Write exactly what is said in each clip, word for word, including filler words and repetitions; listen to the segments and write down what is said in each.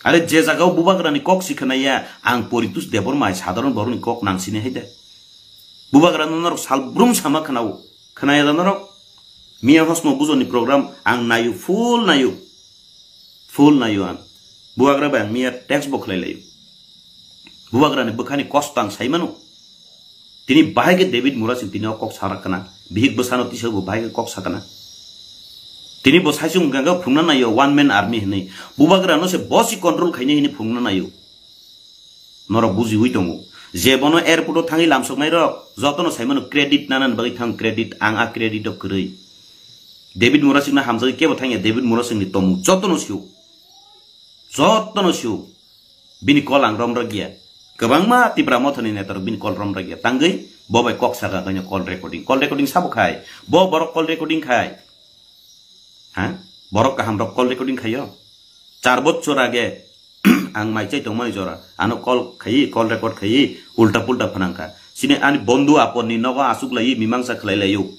Are je jagao bubagrani kok si khwnaya, ang Poritus Debbarma hai sadharon borokni kok nang sini hai de. Bubagrano norok salbrum sama khwnao, khwnaya da norok? Miya hosno bujoni program ang nayo, full nayo. Full nayo ang. Bubagra bai ang miya text bo khlai layo. Bubagrani bwkhani kosto ang sai mano. Tini bahai khe David Murasing tini o kok sarak kana. Bihik bwsano tisa bo bahai khe kok sakana. Tini bo saisung hwnkha khe phungna nayo one man army hinwi. Bubagrano se bosi control khainai hinwi phungna nayo. Norok bujiwi tongo. Je bono airport o thangwi lamsoknai rok, jotono sai mano credit nanani bagwi thang credit, ang a credit o kwrwi. David Murasing no hamjagwi kebo thangya, David Murasing ni tomung jotono sio. Jotono sio. Bini kol ang romrok ya. Kwbangma Tipra Mothani neta rok bini kol romrok ya. Tangwi bo bai kok saka kanya call recording. Call recording sabo khai. Bo borok call recording khai. Ha? Borok kaham rok call recording khayo. Char bochor age ang mai chai tongmani jora. Ano call khayi, call record khayi, ulta pulta phanangkha. Sini ani bondhu apon ni nogo asuk layi mimangsa khlai layo.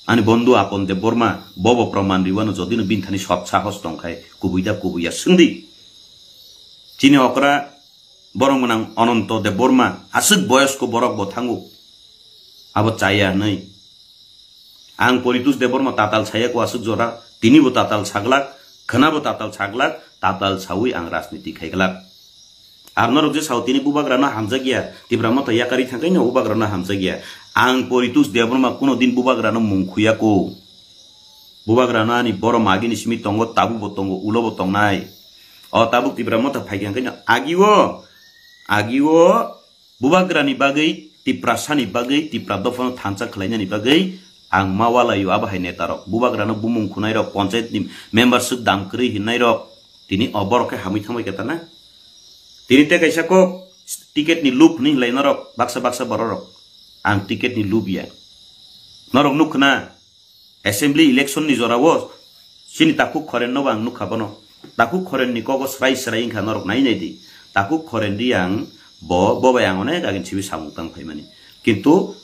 Ani bondhu apon de Borma, bobo proman riwano jodino bini thani sot sahos tongkhai, kubui da kubui ya swngdi. Chini okra borok mwnang Ananto Debbarma, aswk boyosko borok bo thango. Abo chaya hwnwi. Ang Poritus Debbarma tatal saya ko aswk jora, tini bo tatal saglak, khwna bo tatal saglak, tatal sawi ang rajniti khaiglak. Ar norok je sao tini bubagrano hamjakya, Tipra Motha yakari thangkaino bubagrano hamjakya. Ang Poritus Debbarma kuno din bubagrano mung khuya ko. Bubagrano ani borom agini simi tongo, tabuk bo tongo, ulo bo tongnai. O tabuk Tipra Motha phaikha hwnkhe no agio, agio bubagrani bagwi, Tiprasani bagwi, Tipra dophano thansa khlainani bagwi ang ma walaio abo hai netarok. Bubagrano bumung khunairok, panchayatni member swk dam kwrwi hinnairok, tini o borok khe hamwi thangbai khe tana. Tini tei kaisa kok ticket ni loop hinwi hinlai norok, baksa baksa bororok. Ang ticket ni loop ya. Norok nuk khna, Assembly election ni jora o chini Takhuk Khoren no bo ang nukha bono. Takhuk Khoren ni kogo srai srai wngkha norok nai nai di. Takhuk Khoren di ang bo, bo bai ang onek agin sibi samung tang phaimani. Kintu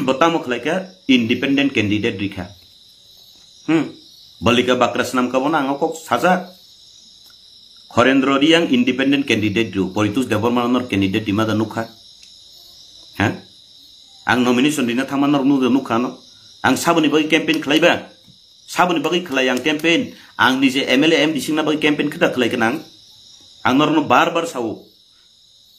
bo tamo khlai kha independent candidate rikha. Hmm. Balika bakra swnam ka bono ang kok sajak. Khorendro Riang independent candidate ru, Poritus Debbarma nor candidate di mada nukha. Ha? Ang nomination rina thangma nor nukha no. Ang saboni bagwi campaign khlaiba. Saboni bagwi khlai ang campaign. Ang nije M L A M D C na bagwi campaign khita khlai kanang. Ang norno bar bar sao.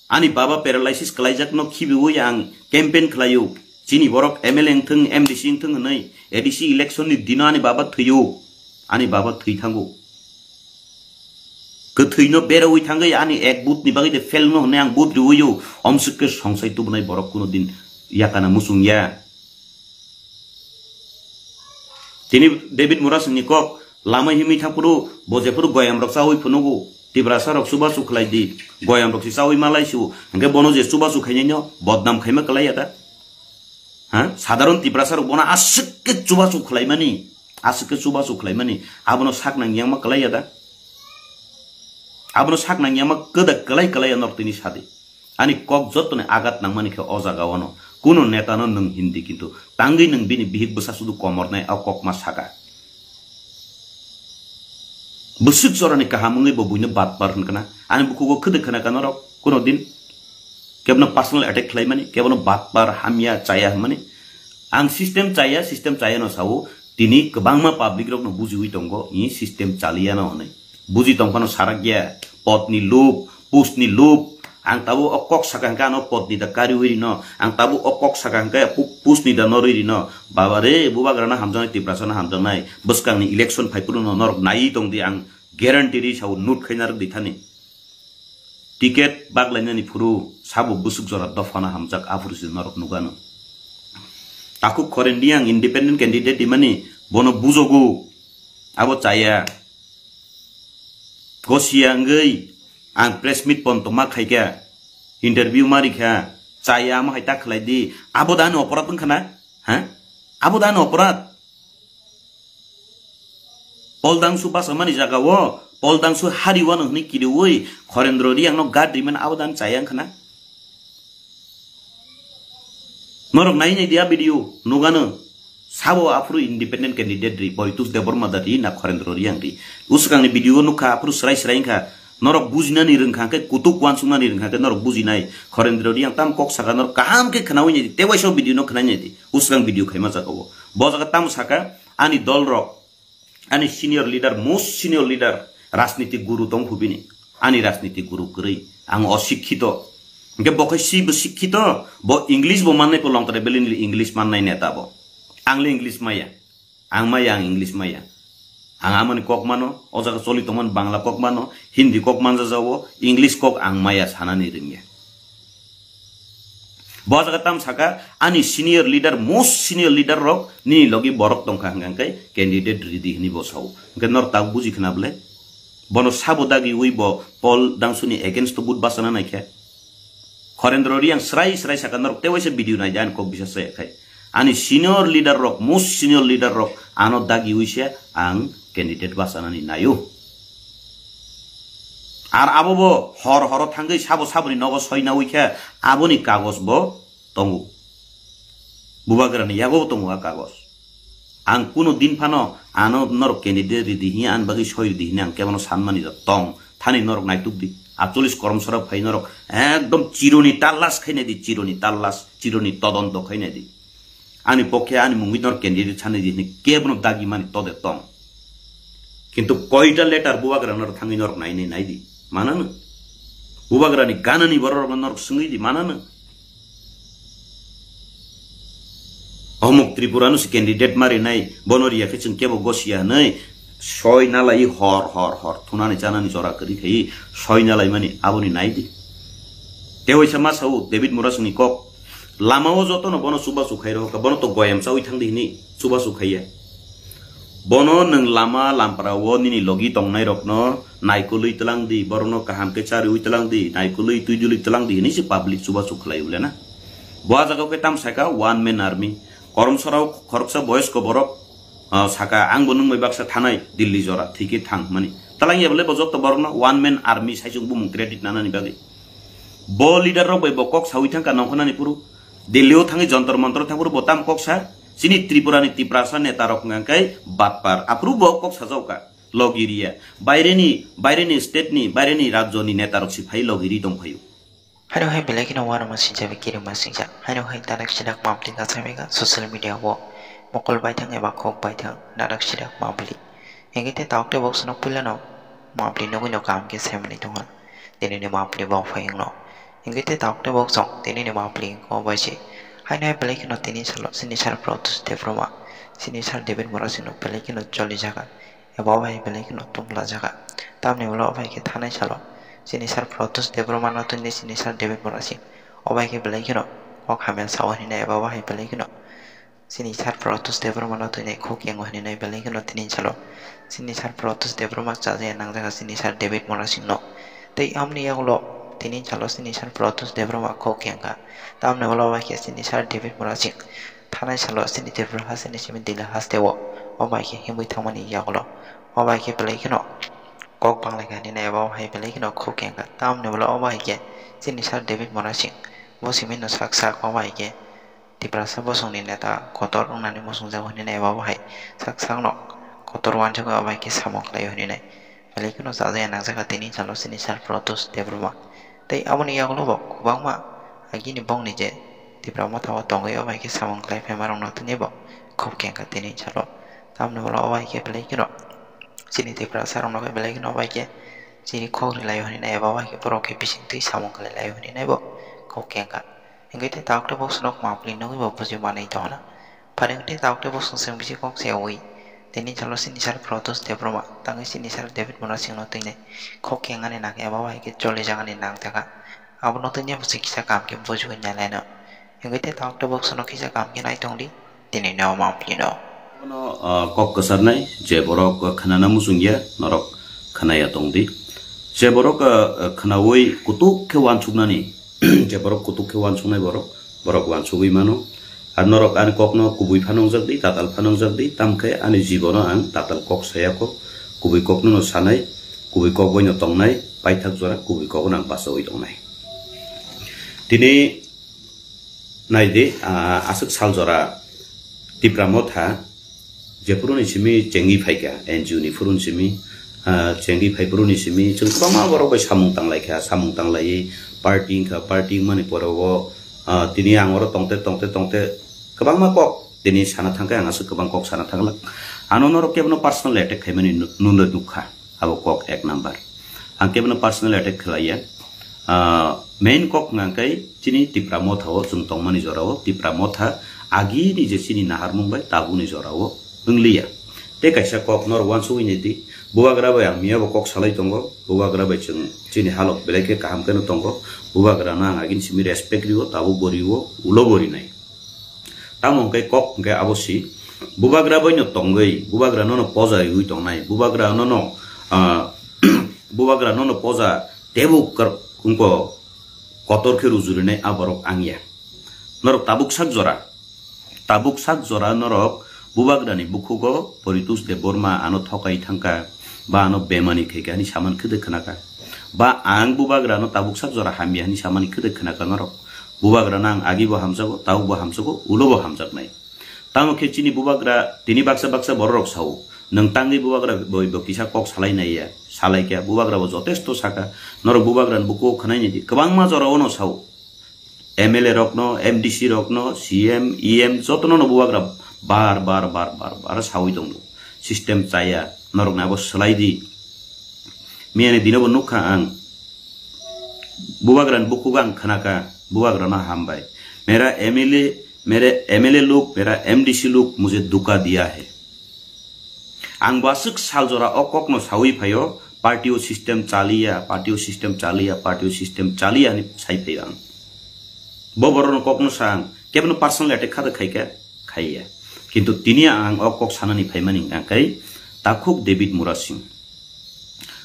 Ani baba paralysis kalaijakno khibiwi ang campaign khlaio. Chini borok M L A wngthung, M D C wngthung hwnwi A D C election ni dino ani baba thwio. Ani baba thwi thango. Kwthwino berawi thangwi ani ek booth ni bagwi de fail no hwnwi ang booth riwio. Omswk khe songsai tubunai borok kuno din yakana muchung ya. Tini David Murasingni kok lama himwi thangphuru bo jephuru goyamrok chawi phunugo, Tiprasarok chubachu khlai di, goyamrok se chawi malai su, hwnkhe bono je chubachu khainaino bodnam khaima kwlai ya da? Ha? Sadharon Tiprasarok bono aswk khe chubachu khlaimani, aswk khe chubachu khlaimani, abono sak nang yangma kwlai ya da? Abono sak nang yangma kwda kwlai kwlai ya norok tini sadi. Ani kok jottoni agat nangmani khe o jaga ono. Kuno neta no nwng hindi kintu tangwi nwng bini bihik bwsa sudu komornai o kok ma saka. Bwswk jorani kaham wngwi bo buino batpar hwnkha na. Ani bukhugo khwdwk khna kha norok kuno din. Kebono personal attack khlaimani, kebono batpar hamya chaya hwnmani. Ang system chaya, system chaya no sao. Tini kwbangma public rokno bujiwi tongo, i system chaliyano hwnwi. Buji tongphano sarakya, podni lup, postni lup. Ang tabuk o kok saka hwnkhe ano podni da kariwi rino. Ang tabuk o kok saka hwnkhe pu-, postni da norwi rino. Baba re, bubagrano hamjaknai, Tiprasano hamjaknai. Bwskangni election phaiphuru no norok naiwi tongdi, ang guarantee ri sao, note khaina rwk di thani. Ticket baglainani phuru sabo bwswk jora dophano hamjak, aphuru se norok nukgano. Takhuk Khoren Riang independent candidate rimani bono bujogo, abo chaya. Gosia wngwi ang press meet ponto ma khaikha, interview ma rikha, chaya amo hai ta khlai di, abo da ani oporad wngkha na? Ha? Abo da ani oporad? Poldangsu basa mani jaga o, Poldangsu hari wano hwnwi kiriwi, Khorendro Riang no guard rimani abo dan chaya wngkha na? Norok nai nai dia video, nugano. Sabo aphuru independent candidate ri, Boitus Debbarma da ri na Khorendra Reang ri. Usukangni video o nukha, aphuru srai srai wngkha. Norok bujinani rwngkha khe, kutuk uansuknani rwngkha khe norok bujinai. Khorendra Reang tam kok saka norok kaham khe khwnawi nai di, tei waisa o video no khwnai nai di. Usukang video khaima jaga o. Bo jaga tam saka, ani dol rok, ani senior leader, most senior leader, rajniti guru tong phu bini. Ani rajniti guru kwrwi, ang osikkito. Hwnkhe bo khai si bo sikkito, bo English bo mannai, bo Longtrai Valley ni English mannai neta bo. Ang le English maya. Ang maya, ang English maya. Ang amani kok mano, o jaga choli tongmani Bangla kok mano, Hindi kok manjajago, English kok ang maya sanani rwngya. Bo jaga tam saka, ani senior leader, most senior leader rok nini logi borok tongkha hwnkha hwnkhe candidate ridi hwnwi bo sao. Hwnkhe nor tak buji khna bwle? Bono sabo dagi ui bo Paul Dangsuni against to vote bachana naikhe? Khorendra Reang srai srai saka norok tei waisa video nai di, ani kok bisa saya khai. Ani senior leader rok, most senior leader rok ano dagi ui se ang candidate bachanani naio. Ar abo bo hor horo thangwi sabo saboni nogo soina ui khe aboni kagos bo tongo. Bubagrani yago tongo a kagos. Ang kuno din phano ano norok candidate ridi hiya, ani bagwi soi ridi hini ang kebono sanmani da tong. Thani norok naituk di. Atcholis koromsora phai norok ekdom chironi tallas khainai di, chironi tallas, chironi todonto khainai di. Ani pokhe ani mungwi norok candidate sanai di hini kebono dagi mani tode tong. Kintu koita letter bubagra norok thangwi norok nainai nai di. Manano? Bubagrani ganani borok norok swngwi di, manano? Omuk Tripura no se candidate ma rinai, bono riya khe chwng kebo gosiya hwnwi soi nalai hor hor hor thunani chanani jora kwrwi khai soi nalai mani aboni nai di. Tei waisa ma sao David Murasingni kok, lama o joto no bono chubachu khai rohor kha, bono to goyam chawi thang di hwnwi chubachu khaiya. Bono nwng lama lampra o nini logi tongnai rokno naikolwi tlang di, borokno kaham khe chariwi tlang di, naikolwi twidulwi tlang di hwnwi se public chubachu khlai ule na. Bo a jaga o khe tam saka one man army. Koromsora o khoroksa boyosko borok, ah, saka, "Ang bo nwng bai baksa thanai Delhi jora, thwi khe thang," hwnmani. Twlang ya bole bo joto borokno one man army sai chwng bumung credit nanani bagwi. Bo leader rok bai bo kok sawi thangkha nongkhornani phuru. Delhi o thangwi Jantar Mantar thang phuru bo tam kok sa? Chini Tripura ni Tiprasa neta rok hwnkha khe batpar. Aphuru bo kok sajao kha. Logiriya. Baireni, baireni state ni, baireni rajyo ni neta rok si phai logiri tong phaio. Haino hai belai kheno uanama singcha bai kirima singcha. Haino hai dadak sidak mapli kasamika social media o mokol baithang eba kok baithang dadak sidak mapli. Hingke te tauk te box no puila no mapli nugui no kaham khe semani tongha. Tini ni mapli bo phai wngno. Hingke te tauk te box song tini ni mapli ko bai se. Haino hai belai kheno tini salo sini sar Protus Debbarma. Sini sar David Murasing no belai kheno choli jaga. Eba o bai belai kheno tongla jaga. Tamni ulo o bai khe thanai salo. Sini sar Protus Debbarma no tini sini sar David Murasing. O bai khe belai kheno kok hamya sao hinwi eba o bai belai kheno. Sini sar Protus Debbarma no tini khuk yango hinwi belai kheno tini salo. Sini sar Protus Debbarma chaja ya nang jaga sini sar David Murasing no. Tei amni yagulo tini salo sini sar Protus Debbarma khuk yangkha. Tamni ulo o bai khe sini sar David Murasing. Thanai salo sini Tripura hasteni simi Delhi hasteo o bai khe himwi thangmani yagulo o bai khe belai kheno kok banglaikha hinwi nai eba o hai belai kheno khuk kengkha. Tamni ulo o bai khe sini sar David Murasing bo simi no sak sak o bai khe Tiprasa bosongni neta kotor wngnani muchungjago hinwi nai eba o hai sak sakno kotor uansugwi o bai khe samung khlaio hinwi nai. Belai kheno chajakya nangjakha tini salo sini sar Protus Debbarma. Tei aboni yagulo bo kwbangma agini bongni je Tipra Motha o tongwi o bai khe samung khlai phaima rokno tini bo khuk kengkha tini salo. Tamni ulo o bai khe belai kheno chini Tiprasa rokno khe belai kheno o bai khe chini khok ri laio hinwi nai eba o bai khe borok khe bising twi samung khlai laio hinwi nai bo khuk kengkha. Hingke te tauk te box no mapli nugui bo buji manwi tongna. Pharing te tauk te box no chwng bisi kok se ui. Tini salo sini sar Protus Debbarma, tangwi sini sar David Murasing no tini khok kengani nang eba bai khe choli jagani nang teka. Abono tini bo se kisa kam khe bujui nai laino. Hingke te tauk te box no kisa kam khe nai tongdi. Tini no mapli no. Bono, ah, kok kwcharnai, je borok, ah, khwnana muchungya, norok khwnaya tongdi. Je borok, ah, ah, khwnaui kutuk khe uansuknani, je borok kutuk khe uansuknai borok, borok uansugui mano. Ar norok ani kokno kubui phano wngjakdi, tatal phano wngjakdi, tamkhe ani jibono ang tatal kok sayakho, kubui kokno no sanai, kubui kok boino tongnai, paithak jora kubui kokno ang bachaui tongnai. Tini Nai di, ah, aswk sal jora Tipra Motha, jephuru ni simi chengwi phaikha, N G O ni phuru ni simi, ah, chengwi phai phuru ni simi, chwng kwbangma borok bai samung tanglaikha, samung tanglaiwi party wngkha, party wngmani pore o, ah, tini ang oro tongte, tongte, tongte kwbangma kok tini sana thangkhe, ang aswk kwbang kok sana thangla. Ano norok kebono personal attack khaimani nu-, nunwi nukha. Abo kok ek number. Ang kebono personal attack khlaiya. Ah, main kok hwnkha khe chini Tipra Motha o chwng tongmani jora o Tipra Motha agini je chini naharmung bai tabukni jora o wngliya. Tei kaisa kok norok uansugwi naidi, Bubagra bai ang miyabo kok salai tongo, Bubagra bai chwng chini halok belai khe kaham kheno tongo, Bubagrano ang agini simi respect rio, tabuk bo rio, ulo bo rinai. Tamo hwnkhe kok hwnkhe abo si, Bubagra baino tongwi, Bubagra nono poja riwi tongnai, Bubagra nono, ah, Bubagra nono poja tebuk kar-, wngko kotor khe rujurinai a borok ang ya. Norok tabuk sak jora, tabuk sak jora norok Bubagrani bukhugo Poritos Debbarma ano thokai thangkha, ba ano bemani khaikha hwnwi samani khwdwk khnakha. Ba ang Bubagrano tabuk sak jora hamya hwnwi samani khwdwk khnakha norok. Bubagrano ang agibo hamjago, tabukbo hamjago, ulobo hamjaknai. Tamo khe chini Bubagra tini baksa baksa bororok sao, "Nwng tangwi Bubagra bai bo kisa kok salai naiya," salaikha, Bubagra bo jotesto sakha, norok Bubagrani bukhugo khwnai naidi, kwbangma jorao no sao. M L A rokno, M D C rokno, C M, E M jotono no Bubagra bar bar bar bar bar sawi tongo. System chaya, norokni abo swlai di. Miyani dino bo nukha ang. Bubagrani bukhugo ang khnakha, Bubagrano hambai. Mera M L A, mere M L A log, mera M D C log mujhe dhuka diya hai. Ang bo aswk sal jora o kokno sawi phaio, party o system chaliya, party o system chaliya, party o system chaliya hwnwi sai phaio ang. Bo borokno kokno sa ang, kebono personal attack kha da khaikha, khaiya. Kintu tini ang o kok sanani phaimani hwnkha khe takhuk David Murasing.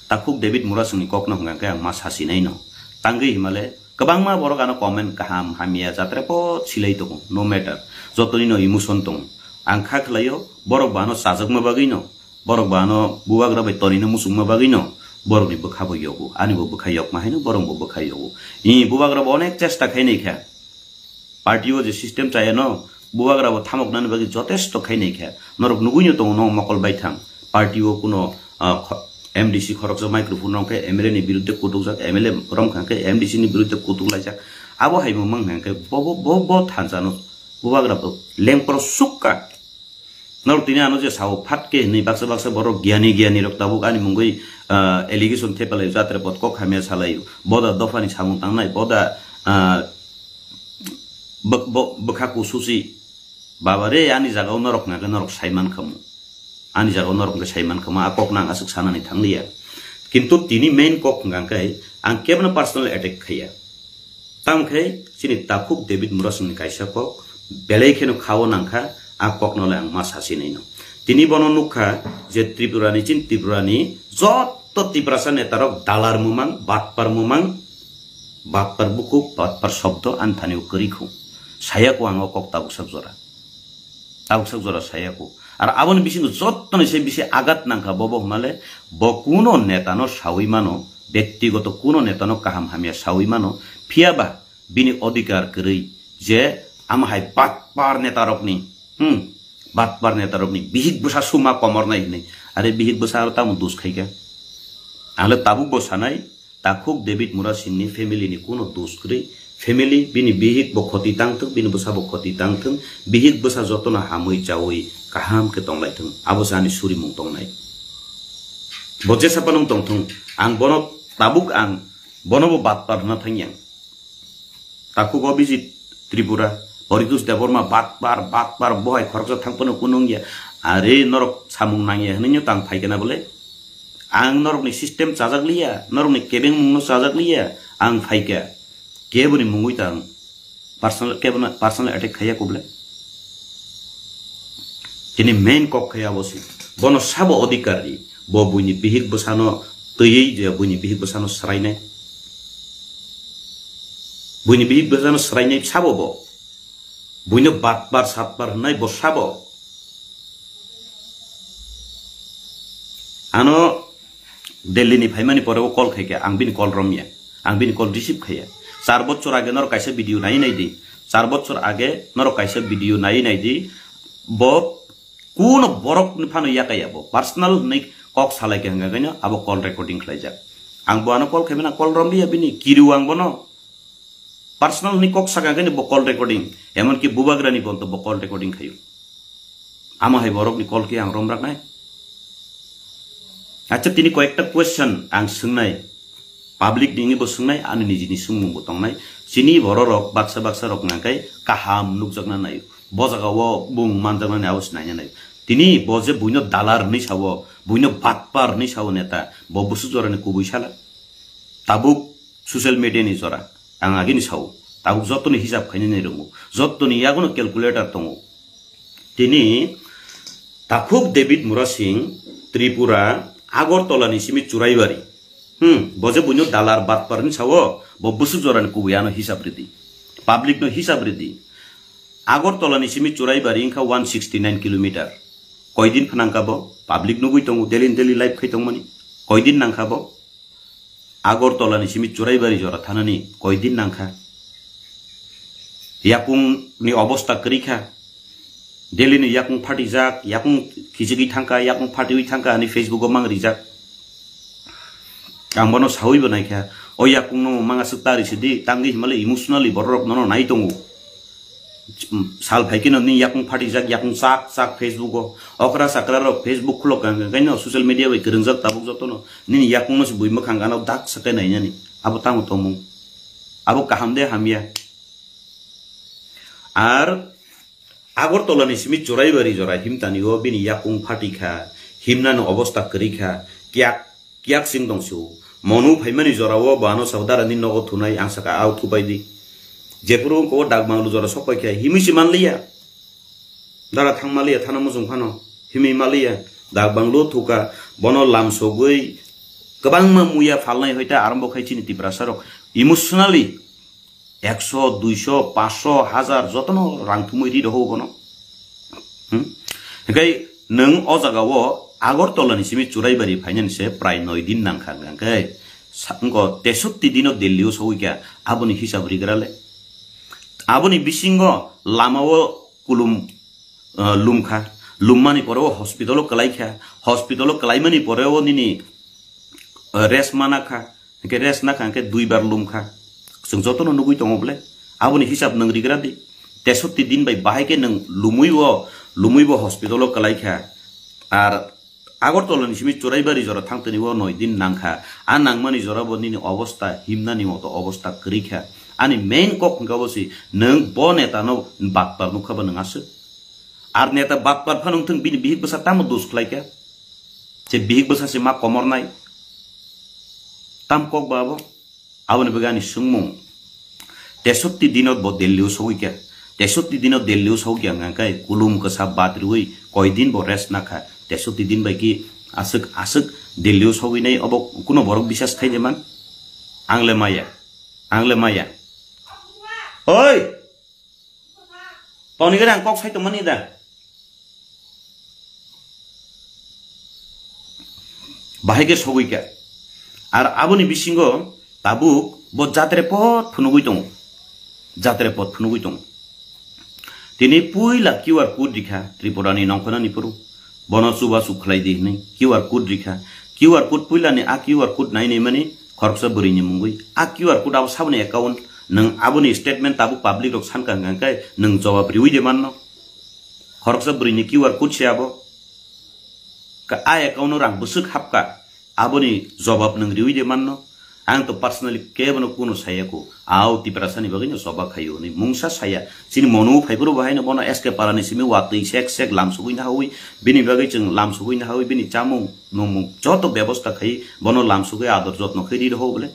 Takhuk David Murasingni kokno hwnkha khe ang ma sasinai no. Tangwi himale kwbangma borok ano comment kaham hamya jatra po silai tongo, no matter. Jotoni no emotion tongo. Ang kha khlaio, borok bo ano chajakma bagwi no, borok bo ano Bubagra bai tonino muchungma bagwi no, borokni bwkha bo yogo, ani bo bwkha yokma haino borok bo bwkha yogo. I Bubagra bo onek chesta khainai kha. Party o je system chaya no, Bubagra bo thamoknani bagwi jotesto khainai kha. Norok nugui no tongo no mokol baithang. Party o kuno, ah, kho-, M D C khoroksa microphone rok khe M L A ni birudde kutukjak, M L A rom kha khe M D C ni birudde kutuk laijak. Abo hai bo mang kha khe bo, bo, bo, bo thansa no Bubagra bo lengpro sukka. Norok tini ano je sao phat khe hinwi baksa baksa borok giyani giyani rok tabuk ani mungwi, ah, allegation thepalai jatra pot kok hamya salai boda dophani samung tangnai boda, ah, bwk-, bo-, bwkha kususi baba re ani jagao norok hwnkha khe norok saiman khamu ani jagao norok hwnkhe saiman khamu a kok nang aswk sanani thangliya kintu tini main kok hwnkha khe ang kebono personal attack khaiya. Tamo khe chini takhuk David Murasingni kaisa kok belai kheno khao nangkha, a kokno le ang ma sasinai no. Tini bono nukha je Tripura ni, chini Tripura ni joto Tiprasa netarok dalar mumang, batpar mumang, batpar bukhuk, batpar shobdo ani thani o kwrwi khu. Saya ko ang o kok tabuk sak jora. Tabuk sak jora saya ko. Ar aboni bisingo jottoni se bisi agat nangkha bobo hwnmale bo kuno netano sawi mano, bektigoto kuno netano kaham hamya sawi mano, phiyaba bini odhikar kwrwi je ama hai batpar netarokni, hmm, batpar netarokni bihik bwsa suma komornai hwnwi. Are bihik bwsa aro tamo dos khaikha? Ang le tabuk bo sanai, takhuk David Murasingni family ni kuno dos kwrwi. Family bini bihik bo khoti tangthwng, bini bwsa bo khoti tangthwng, bihik bwsa jotono hamwi chawi kaham khe tonglaithwng. Abo se ani surimung tongnai. Bo jesa phano wng tongthwng, ang bono tabuk ang bono bo batpar hwnna thangyang. Takhuk Abhijit Tripura, Poritos Debbarma, batpar, batpar, bo hai khoroksa thang phano kunu wngya. Are norok samung nangya hwnwi no tang phaikha na bole? Ang norokni system chajak liya, norokni kebengmungno chajak liya, ang phaikha. Keboni mungwi tang personal, kebono personal attack khaiya ko bole? Chini main kok khai abo se. Bono sabo odhikar di. Bo buini bihik bwsano twiwi je buini bihik bwsano swrainai. Buini bihik bwsano swrainai sabo bo. Buino batpar satpar hwnai bo sabo. Ano Delhi ni phaimani pore o call khaikha, ang bini call romya, ang bini call receive khaiya. Char bochor age norok kaisa video nai nai di, char bochor age norok kaisa video nai nai di, Bo kuno borok ni phano yakaya bo. Personal hinwi kok salai khe hwnka kaino abo call recording khlaijak. Ang bo ano call khaimani call romliya bini, kiriw ang bono. Personal ni kok saka khe bo call recording, emon ki bubagra ni bonto bo call recording khayo. Amo hai borok ni call ki ang rom raknai. Acha tini koyekta question ang swngnai, public ni bo swngnai, ani nijini swngmung bo tongnai. Chini borok rok baksa baksa rok nangkai kaham nukjakna nayo. Bo jaga o bung manjaknani abo se naina nayo. Tini bo je buino dalar hinwi sao, buino batpar hinwi sao neta, bo bwswk jorani kubui sala. Tabuk social media ni jora, ang agini sao, tabuk jotoni hisab khainani rongo, jotoni yagono calculator tongo. Tini takhuk David Murasing, Tripura, Agartala ni simi Churaibari. Hmm, bo je buino dalar batpar hinwi sao, bo bwswk jorani kubui ano hisab ridi. Public no hisab ridi. Agartala ni simi Churaibari wngkha one sixty nine kilometer. Koidin phanangkha bo, public nugui tongo, daily daily live khai tongmani. Koidin nangkha bo? Agartala ni simi Churaibari jora thanani koidin nangkha. Yakung ni obosta kwrwi kha. Delhi ni yakung phatijak, yakung khichigwi thangkha, yakung phatiwi thangkha hinwi Facebook o mang rijak. Ang bono sawi bo naikha, o yakung no manga swk tari sidi, tangwi himale emotionally borok rok nono nai tongo. Sal phai khe no nini yakung phatijak, yakung chak chak Facebook o. Okra chakra rok Facebook khulok kang kang kaino social media bai kwrwngjak tabuk jotono. Nini yakung no se bui mwkhang gana dak sakai nainani. Abo tamo tongmung. Abo kaham de hamya. Ar Agartala ni simi Churaibari jora himtani o bini yakung phatikha, himnani obosta kwrwi kha, kiyak kiyak sing tong sio. Monu phaimani jora o bo ano sabo dara ni nogo thunai ang saka ao thupai di. Jephuru wngkha o dak banglu jora sok pai kha himwi se manliya. Dara thang maliya thana muchung phano himwi maliya. Dak banglu thuka bono lam sogwi kwbangma muya phalnai hoita arambo khai chini Tiprasa rok emotionally ekso, duiso, paanso, hajar jotono rang thumwi ri rohor bono. Hmm? Hinkhe nwng o jaga o Agartala ni simi Churaibari phainani se prai noi din nangkha hwnkhe sa-, wngkha tesotti dino Delhi o sogwi kha, aboni hisab rigra le. Aboni bisingo lama o kulum, eh, lumkha, lummani pore o hospital o kwlaikha, hospital o kwlaimani pore o nini, eh, rest manakha. Hingke rest nakha hingke duibar lumkha. Chwng jotono nugui tongo bole. Aboni hisab nwng rigra di. Tesotti din bai bahai khe nwng lumui o, lumui bo hospital o kwlaikha. Ar Agartala ni simi Churaibari jora thangtoni o noi din nangkha. A nangmani jora bo nini obosta himnani moto obosta kwrwi kha. Ani main kok hingka bo si nwng bo neta no batpar nukha ba nwng aswk. Ar neta batpar phano wngthung bini bihik bwsa tamo dos khlaikha. Je bihik bwsa se ma komornai. Tam kok ba abo? Aboni bagwi ani swngmung. Tesotti dino bo Delhi o sogwi kha. Tesotti dino Delhi o sogwi kha hwnka khe kulum kwsa bat rwui koi din bo rest nakha. Tesotti din bai ki aswk aswk Delhi o sogwi nai obo kuno borok bisas khai de man? Ang le maya. Ang le maya. Oi! Toni gari ang kok sai tongmani da. Bahai khe sogwi kha. Ar aboni bisingo tabuk bo jatre pot phunugwi tongo. Jatre pot phunugwi tongo. Tini puila Q R code rikha Tripura ni nongkhornani phuru. Bono chubachu khlai di hwnwi Q R code rikha. Q R code puilani a Q R code nai nai mani khoroksa bwrwini mungwi. A Q R code abo saboni account, nwng aboni statement tabuk public rok sankha hwnkha khe nwng jawab riwi de manno. Khoroksa bwrwini Q R code se abo. Ka a account o rang bwswk hapkha, aboni jawab nwng riwi de manno. Ang to personally kebono kuno saya ko. Ao Tiprasa ni bagwi no choba khaio hwnwi mungsa saya. Chini mono phaiphuru bahai no bono S K Para ni simi watwi sek sek lam sugwi nahawi. Bini bagwi chwng lam sugwi nahawi, bini chamung nungmung joto bebosta khai bono lam sugwi ador jotno khai ri roho bole.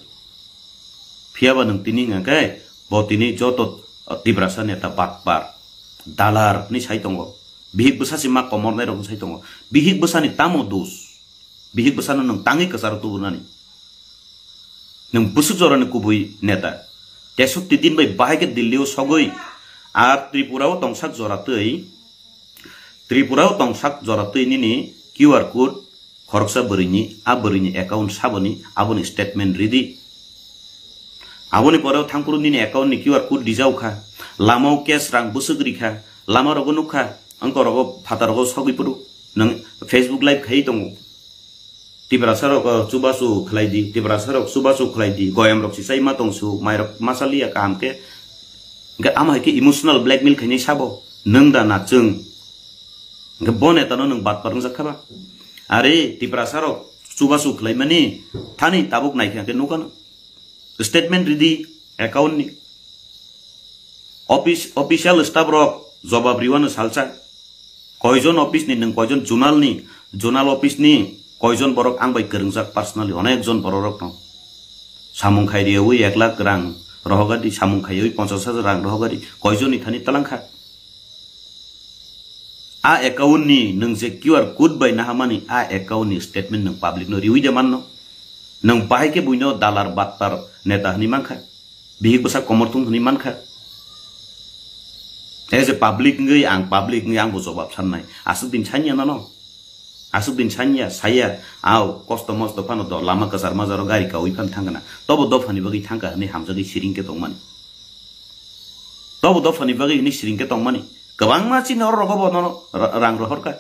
Phiya ba nwng tini hwnka khe bo tini joto, uh, Tiprasa neta batpar, dalar ni sai tongo. Bihik bwsa si ma komor nai rok sai tongo. Bihik bwsa ni tamo dos? Bihik bwsano nwng tangwi kwcharo tubunani. Nwng bwswk jorani kubui neta. Tesotti din bai bahai khe Delhi o sogwi. Ar Tripura o tongsak jora twi, Tripura o tongsak jora twi nini Q R code khoroksa bwrwini, a bwrwini account saboni, aboni statement ridi. Aboni pore o thangphuru nini account ni Q R code rijao kha. Lama o cash rang bwswk rikha. Lama rogo nukha. Ang korogo phataro sogwi puru. Nang Facebook live khai tongo. Tiprasa rok, uh, chubachu khlai di, Tiprasa rok chubachu khlai di, goyam rok si chai ma tong su, mai rok ma chaliya kaham khe. Hingke ama hai khe emotional blackmail khainai sabo, nung da na chwng. Hingke bo neta no nung bat par wngjak kha ba. Are Tiprasa rok chubachu khlai mani thani tabuk nai kha khe nukha no. Statement ridi account ni. Office, official staff rok jobab riwano salsa. Koijon office ni, nwng koijon zonal ni, zonal office ni koijon borok ang bai kwrwngjak personally, onek jon borok rok no. Samung khai riyawi ek lakh rang rohogadi, samung khaiwi ponchas hajar rang rohogadi, koijon ni thani talangkha. A account ni nwng je Q R code bai nahamani, a account ni statement nwng public no riwi de manno. Nwng bahai khe buino dalar battar neta hwnwi mankha. Bihik bwsa komorthung hwnwi mankha. As a public wngwi ang public wngwi ang bo jobab sannai. Aswk din sanya nano. Aswk din sanya, saya, au, kosto mosto phano do, lama kwchar majaro gari kaui phan thangkana. Tobo dophani bagwi thangka hwnwi hamjagwi siring khe tongmani. Tobo dophani bagwi hwnwi siring khe tongmani. Kwbangma chini oro rogo bo nono ra-, rang rohorkha.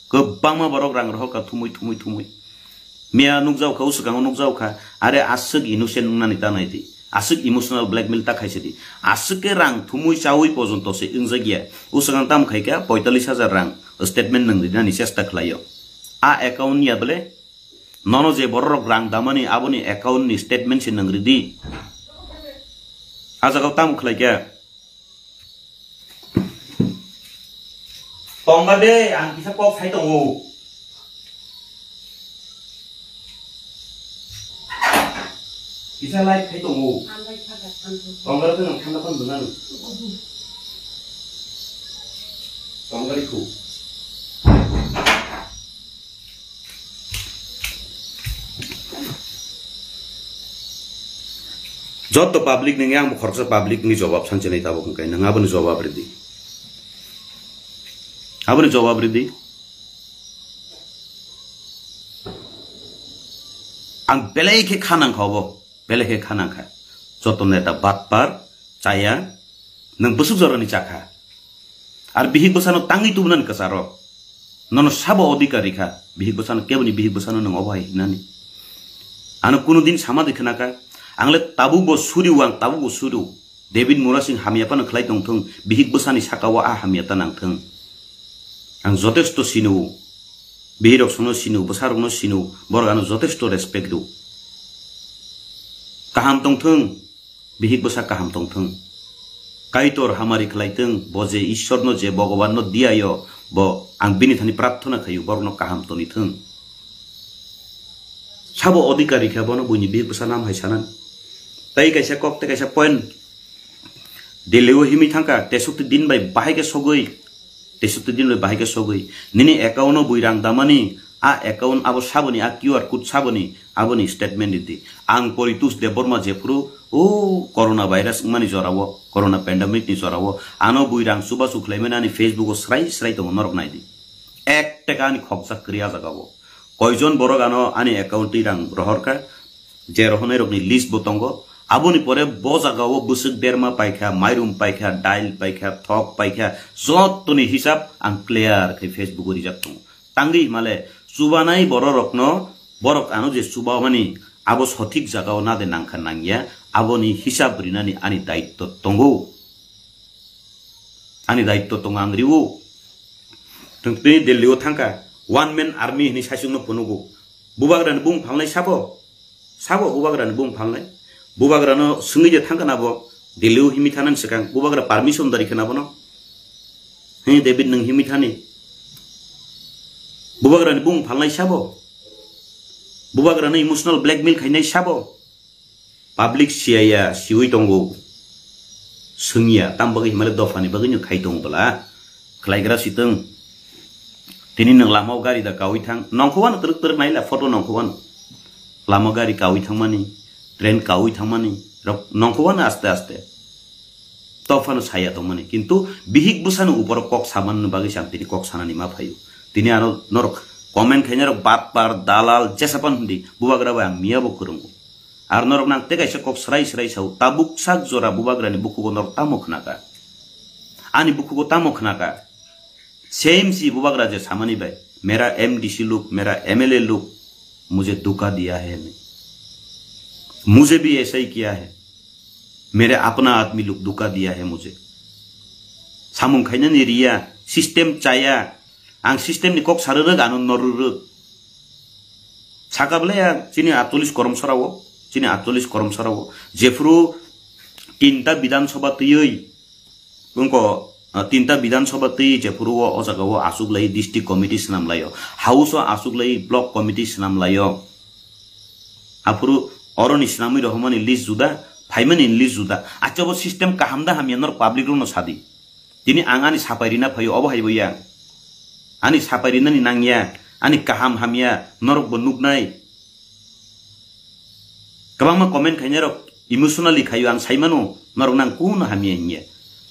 Kwbangma borok rang rohorkha thumui, thumui, thumui. Miya nukjaokha, uswkango nukjaokha, are aswk innocent wngnani ta nai di. Aswk emotional blackmail ta khaisa di. Aswk khe rang thumui chaui pojonto se wngjak ya. Uswkang tamo khai kha poitallis hajar rang statement nwng rinani chesta khlaio. A account ya bole? Nono je bororok rang damani aboni account ni statement se nwng ridi. A jaga o tamo khlai kha? Tongba de, ang kisa kok sai tongo. Kisa light khai tongo. Tongba de nang thanda pan duna. Tongba de khu. Joto public nungya, ang bo khoroksa public ni jobab sanchilai tabuk hwnkhe, nwng aboni jobab ridi. Aboni jobab ridi. Ang belai khe kha nangkha obo, belai khe kha nangkha. Joto neta batpar, chaya, nwng bwswk jorani chakha. Ar bihik bwsano tangwi tubunani kwcharo. Nono sabo odhikar rikha, bihik bwsano, keboni bihik bwsano nwng obo hai hinani. Ano kuno din sama de khwnakha, angle tabuk bo suriu, ang tabuk bo suriu. David Murasing hamya phano khlai tongthung, bihik bwsani sakao a hamya ta nangthung. Ang jotesto sino, bihirok sono sino, bwsarokno sino, borok ano jotesto respect rw. Kaham tongthung, bihik bwsa kaham tongthung. Kaitor hamari khlai thung, bo je Ishwarno je Bhagwanno diyayo, bo ang bini thani prarthana khaio, borokno kaham toni thung. Sabo odhikar rikha bono buini bihik bwsa nam hai sanan. Tai kaisa kok, tai kaisa point. Delhi o himwi thangkha, tesukti din bai bahai khe sogwi. Tesukti din bai bahai khe sogwi. Nini account o bui rang damani, a account abo saboni, a Q R code saboni, aboni statement ridi. Ang Poritos Debbarma jephuru, o corona virus wngmani jorao, corona pandemic ni jorao, ano bui rang chubachu khlaimani ani Facebook o srai srai tongo, norok naidi. Ek teka ani khokjak kwrwi a jagao. Koijon borok ano ani account twi rang rohorkha, je rohornairokni list bo tongo. Aboni pore bo jagao bwswk berma paikha, mairum paikha, dail paikha, thok paikha, jottoni hisab ang clear khe Facebook o rijak tongo. Tangwi himale chubanai bororokno, borok ano je chubamani abo sothik jagao nade nangkha nangya, aboni hisab rinani ani daitto tongo. Ani daitto tongo, ang riwo. Tongtwi Delhi o thangkha, one man army hinwi saichungno phunugo. Bubagrani bung phalnai sabo? Sabo bubagrani bung phalnai? Bubagrano swngwi de thangkha na bo? Delhi o himwi thanani swkang bubagra permission dari khna bono? He David, nwng himwi thani? Bubagrani bung phalnai sabo? Bubagrano emotional blackmail khainai sabo? Public siyaya, siwi tongo. Swngya, tam bagwi himale dophani bagwino khai tongo bwla. Khlaigra sitwng. Tini nwng lamao gari da kaui thang. Nongkhowano twrwk twrwk naila photo nongkhowano. Lama gari kaui thangmani, train kaui thangmani, rok nongkhowano aste aste. Tophano saya tongmani. Kintu bihik bwsano uporo kok samanani bagwi se ang tini kok sanani ma phaio. Tini ano norok comment khainai rok batpar, dalal, jesa pan hindi, bubagra bai ang miya bo kwrwngo. Ar norok nang tei kaisa kok srai srai sao, tabuk sak jora bubagrani bukhugo norok tamo khnaka? Ani bukhugo tamo khnaka? Same si bubagra je samani bai, mera M D C log, mera M L A log, mujhe dhuka diya hai ne, mujhe bhi aisa hi kiya hai, mere apna admi log dhuka diya hai mujhe. Samung khainani riya, system chaya, ang system ni kok sarwrwk, ano norwrwk. Saka bwlai ya chini atchollish koromsora o, chini atchollish koromsora o, jephuru tinta Bidhan Sabha twiwi, wngko, ah, tinta Bidhan Sabha twi jephuru o, o jaga o aswk lai district committee swnam lai o, house o aswk lai block committee swnam lai o. Aphuru oroni swnamwi rohormani list juda, phaimani list juda. Acha bo system kaham da hamya norok public rokno sadi. Tini ang ani sapai rina phaio, obo hai bo ya. Ani sapai rinani nangya, ani kaham hamya, norok bo nuknai. Kwbangma comment khainai rok emotionally khaio, ang saimano, norok nang kuno hamya hinya.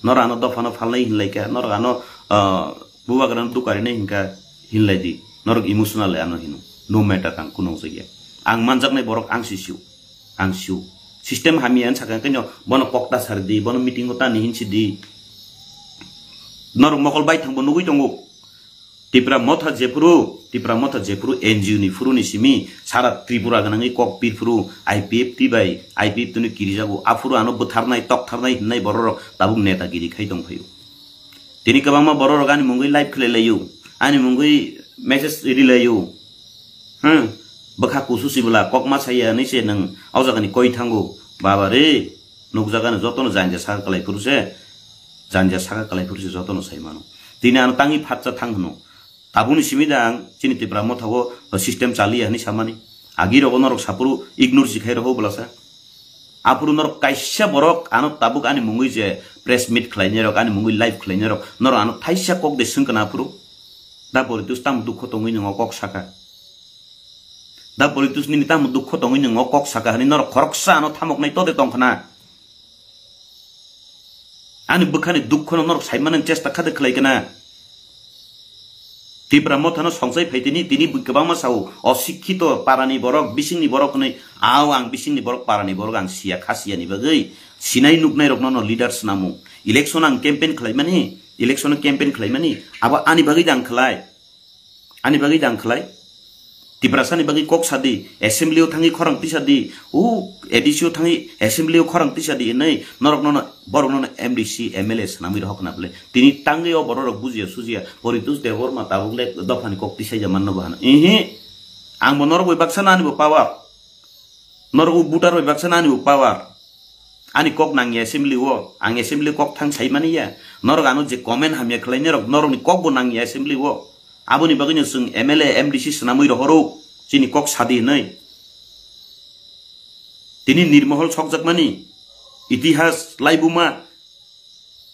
Norok ano dophano phalnai hinlai kha, norok ano, ah, bubagrano dukarinai hinkha hinlai di. Norok emotionally ano hino. No matter, ang kuno wngjak ya. Ang manjaknai borok ang si sio. Ang sio. System hamya hinwi sakha khe no bono kokta sar di, bono meeting o tani hinsi di. Norok mokol bai thangbo nugwi tongo. Tipra Motha jephuru, Tipra Motha jephuru N G O ni phuru ni simi sara Tripura gwnangwi kok pirphuru I P F T bai, I P F T ni kirijago, aphuru ano bwtharnai, toktharnai hinnai bororok tabuk netagiri khai tongphaio. Tini kwbangma bororok ani mungwi live khlai laio, ani mungwi message ri laio. Hmm, bwkha kusu sibwla kokma saya hinwi se nwng o jagani koi thango, baba re. Nukjagano jotono janja saka kwlai phuru se, janja saka kwlai phuru se jotono sai mano. Tini ano tangwi phatsa thang hwno. Tabukni simi da ang chini Tipra Motha o system chaliya hinwi samani. Agi rogo norok saphuru ignore si khai rogo bwlasa. Aphuru norok kaisa borok ano tabuk ani mungwi je press meet khlainai rok, ani mungwi live khlainai rok, norok ano thaisa kok de swngkha na aphuru. Da Boritus tamo dukho tongwi nwngo kok saka. Da Boritus nini tamo dukho tongwi nwngo kok saka hinwi norok khoroksa ano thamoknai tode tongkhna. Ani bwkhani dukhono norok saimani chesta khade khlai kana. Tipra Mothano songchai phai tini, tini bw-, kwbangma sao, osikkito parani borok, bisingni borok hwnwi, ao ang bisingni borok, parani borok ang siya, kha siyani bagwi sinai nuknai rokno no leader swnamo. Election ang campaign khlaimani, election campaign khlaimani, abo ani bagwi da ang khlai. Ani bagwi da ang khlai. Tiprasani bagwi kok sadi, assembly o thangwi khorang tisa di, o A D C o thangwi assembly o khorang tisa di hinwi norok nono, borok nono M D C, M L A swnamwi rohor khna bwle. Tini tangwi o borok rok bujiya sujiya, Poritus Debbarma tabuk le dophani kok tisai ja manno bo hano. Ihi, ang bo norok bai baksa no ani bo power. Norok bo voter bai baksa no ani bo power. Ani kok nangya assembly o, ang assembly kok thang sai mani ya. Norok ano je comment hamya khlai norok, norokni kok bo nangya assembly o. Aboni bagwino chwng M L A, M D C swnamwi rohoro, chini kok sadi hinwi. Tini nirmohol sokjakmani, itihas laibuma,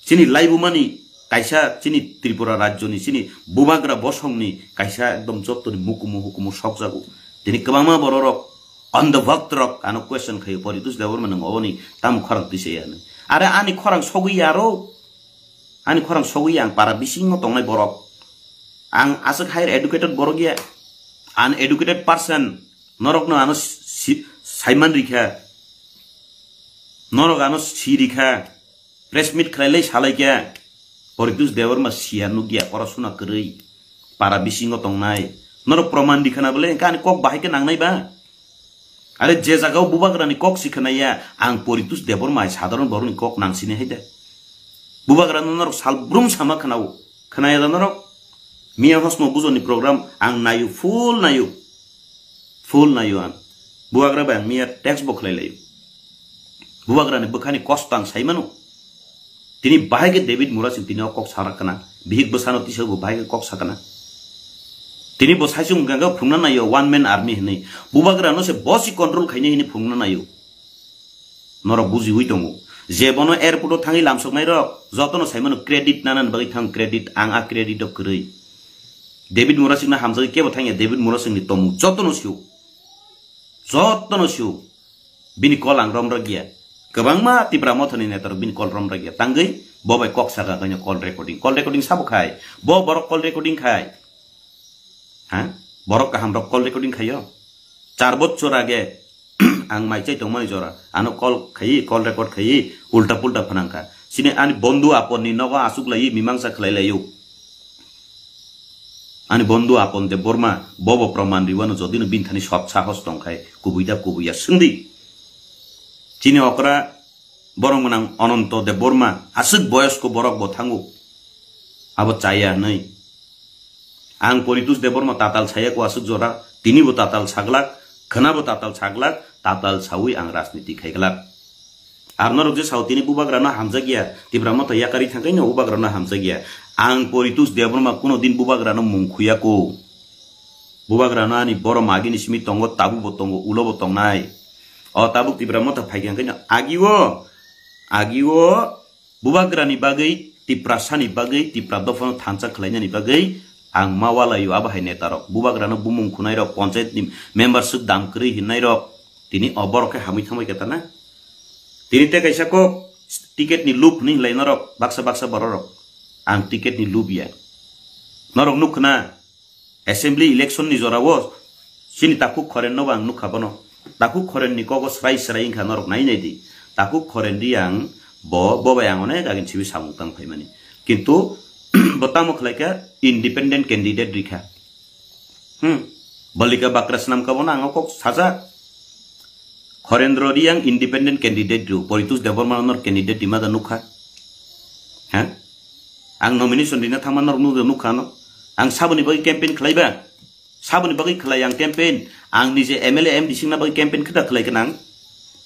chini laibumani kaisa chini Tripura rajyoni, chini bubagra bosongni kaisa ekdom jottoni mukumu hukumu sokjago. Tini kwbangma bororok, on the vote rok ano question khaio, Poritus Debbarma nwng oboni tamo khorang tisa ya hinwi. Are ani khorang sogwi ya aro, ani khorang sogwi ya, ang para bisingo tongnai borok. Ang aswk higher educated borok ya, uneducated person, norokno ano si-, saiman rikha, norok ano si rikha, press meet khlai lai salai kha, Poritus Debbarma siya nukya, porosuna kwrwi, para bisingo tongnai, norok proman rikha na bole, hwnkhe ani kok bahai khe nangnai ba? Are je jagao bubagrani kok si khwnaya, ang Poritus Debbarma hai sadharon borokni kok nang sini hai de. Bubagrano norok salbrum sama khwnao. Khwnaya da norok? Miya hosno bujoni program ang nayo, full nayo. Full nayo ang. Bubagra bai ang miya text bo khlai layo. Bubagrani bwkhani kosto ang sai mano. Tini bahai khe David Murasing tini o kok sarak kana. Bihik bwsano tisa bo bahai khe kok sakana. Tini bo saisung ganga phungna nayo one man army hinwi. Bubagrano se bosi control khainai hinwi phungna nayo. Norok bujiwi tongo. Je bono airport o thangwi lamsoknai rok, jotono saimano credit nanani bagwi thang credit, ang a credit o kwrwi. David Murasing no hamjagwi kebo thangya, David Murasing ni tomung jotono sio. Jotono sio. Bini call ang romrok ya. Kwbangma Tipra Mothani netarok bini call romrok ya. Tangwi bo bai kok saka kanya call recording. Call recording sabo khai. Bo borok call recording khai. Ha? Borok kaham rok call recording khaio. Char bochor age ang mai chai tongmani jora. Ano call khai, call record khai, ulta pulta phanang kha. Sini ani bondhu apor ni nogo asuk lai, mimangsa khlai laio. Ani bondhu Apon Debbarma bobo proman riwano jodino bini thani sot sahos tongkhai kubui da kubui ya swngdi. Chini okra borong gwnang Ananto Debbarma aswk boyosko borok bo thango. Abo chaya hwnwi. Ang Poritus Debbarma tatal saya ko aswk jora, tini bo tatal saglak, khwna bo tatal saglak, tatal sawi ang rajniti khaiglak. Ar norok je sao tini bubagrano hamjakya, Tipra Motha yakari thangkaino bubagrano hamjakya. Ang Poritus Debbarma kuno din bubagrano mung khuya ko. Bubagrano ani borom agini simi tongo, tabuk bo tongo, ulo bo tongnai. O tabuk Tipra Motha phaikha hwnkhe no agio, agio bubagrani bagwi, Tiprasani bagwi, Tipra dophano thansa khlainani bagwi ang ma walaio abo hai netarok. Bubagrano bumung khunairok, panchayatni member swk dam kwrwi hinnairok, tini o borok khe hamwi thangbai khe tana. Tini tei kaisa kok ticket ni lub hwnwi hinlai norok, baksa baksa bororok. Ang ticket ni lub ya. Norok nuk khna, assembly election ni jorao chini Takhuk Khoren no bo ang nukha bono. Takhuk Khoren ni kogo srai srai wngkha norok nai nai di. Takhuk Khoren Reang bo, bo bai ang onek agin sibi samung tang phaimani. Kintu bo tamo khlai kha, independent candidate rikha. Hmm. Balika bakra swnam ka bono ang o kok sajak. Khorendro Reang independent candidate ru, Poritus Debbarma nor candidate rima da nukha. Ha? Ang nomination rina thangma nor nuk nukha no. Ang saboni bagwi campaign khlaiba. Saboni bagwi khlai ang campaign. Ang nije M L A M D C na bagwi campaign kheda khlai kanang.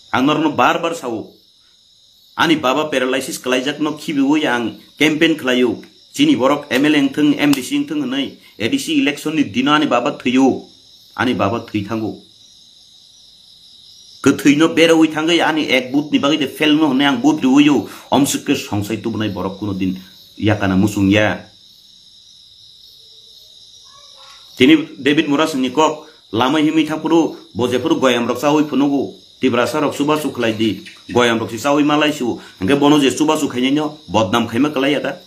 Ang norno bar bar sao. Ani baba paralysis kalaijakno khibiwi ang campaign khlaio. Chini borok M L A wngthung, M D C wngthung hwnwi A D C election ni dino ani baba thwio. Ani baba thwi thango. Kwthwino berawi thangwi ani ek vote ni bagwi de fail no hwnwi ang vote riwio. Omswk khe songsai tubunai borok kuno din yakana muchung ya. Tini David Murasingni kok lama himwi thangphuru bo jephuru goyamrok chawi phunugo, Tiprasarok chubachu khlai di, goyamrok se chawi malai su, hwnkhe bono je chubachu khainaino bodnam khaima kwlai ya da?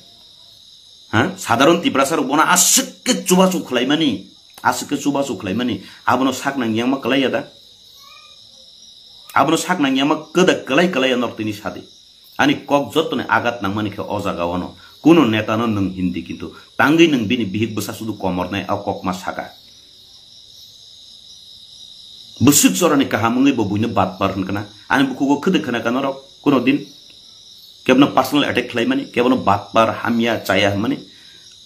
Ha? Sadharon Tiprasarok bono aswk khe chubachu khlaimani, aswk khe chubachu khlaimani, abono sak nang yangma kwlai ya da? Abono sak nang yangma kwda kwlai kwlai ya norok tini sadi. Ani kok jottoni agat nangmani khe o jaga ono. Kuno neta no nwng hindi kintu tangwi nwng bini bihik bwsa sudu komornai o kok ma saka. Bwswk jorani kaham wngwi bo buino batpar hwnkha na. Ani bukhugo khwdwk khna ka norok kuno din. Kebono personal attack khlaimani, kebono batpar hamya chaya hwnmani.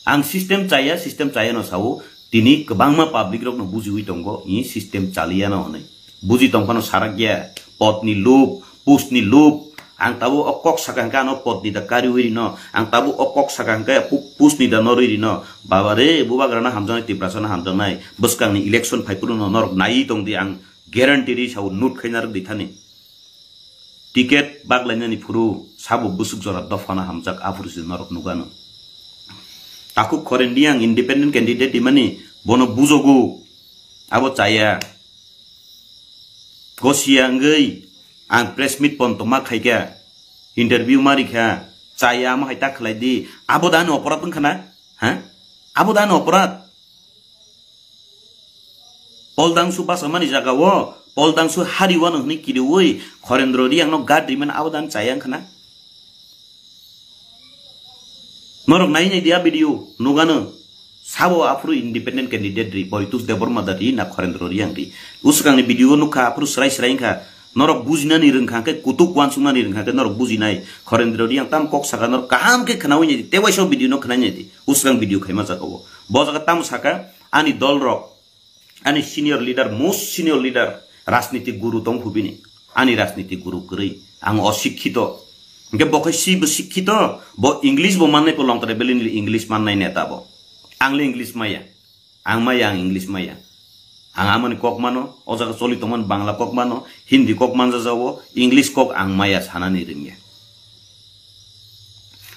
Ang system chaya, system chaya no sao, tini kwbangma public rokno bujiwi tongo, i system chaliya no hwnwi. Buji tongphano sarakya, podni lub, postni lub. Ang tabuk o kok saka hwnkhe ano podni da kariwi rino. Ang tabuk o kok saka hwnkhe pu-, postni da norwi rino. Baba re, bubagrano hamjaknai, Tiprasano hamjaknai. Bwskangni election phaiphuru no norok naiwi tongdi, ang guarantee ri sao, note khaina rwk di thani. Ticket baglainani phuru sabo bwswk jora dophano hamjak, aphuru se norok nukano. Takhuk Khoren Reang independent candidate imani bono bujogo, abo chaya. Gosia wngwi ang press meet ponto ma khaikha, interview ma rikha, chaya amo hai ta khlai di, abo da ani oporad wngkha na? Ha? Abo da ani oporad? Poldangsu basa mani jaga o, Poldangsu hari wano hwnwi kiriwi, Khorendro Reang no guard rimani abo da ani chaya wngkha na? Norok nai nai di a video, nugano. Sabo aphuru independent candidate ri, Boitus Debbarma da ri, na Khorendro Reang ri. Usukangni video o nukha aphuru srai srai wngkha. Norok bujinani rwngkha khe, kutuk wansuknani rwngkha khe norok bujinai. Khorendro Reang tam kok saka norok kaham khe khnawi nai di, tei waisa video no khnai nai di. Usukang video khaima jaga o. Bo jaga tamo saka, ani dol rok. Ani senior leader, most senior leader, rajniti guru tong phu bini. Ani rajniti guru kwrwi. Ang osikkito. Hwnkhe bo khai si bo sikkito, bo English bo mannai po longtare belini English mannai neta bo. Ang le English maya. Ang maya, ang English maya. Ang amani kok mano, o jaga choli tongmani Bangla kok mano, Hindi kok manja jago, English kok ang maya sanani rwngya.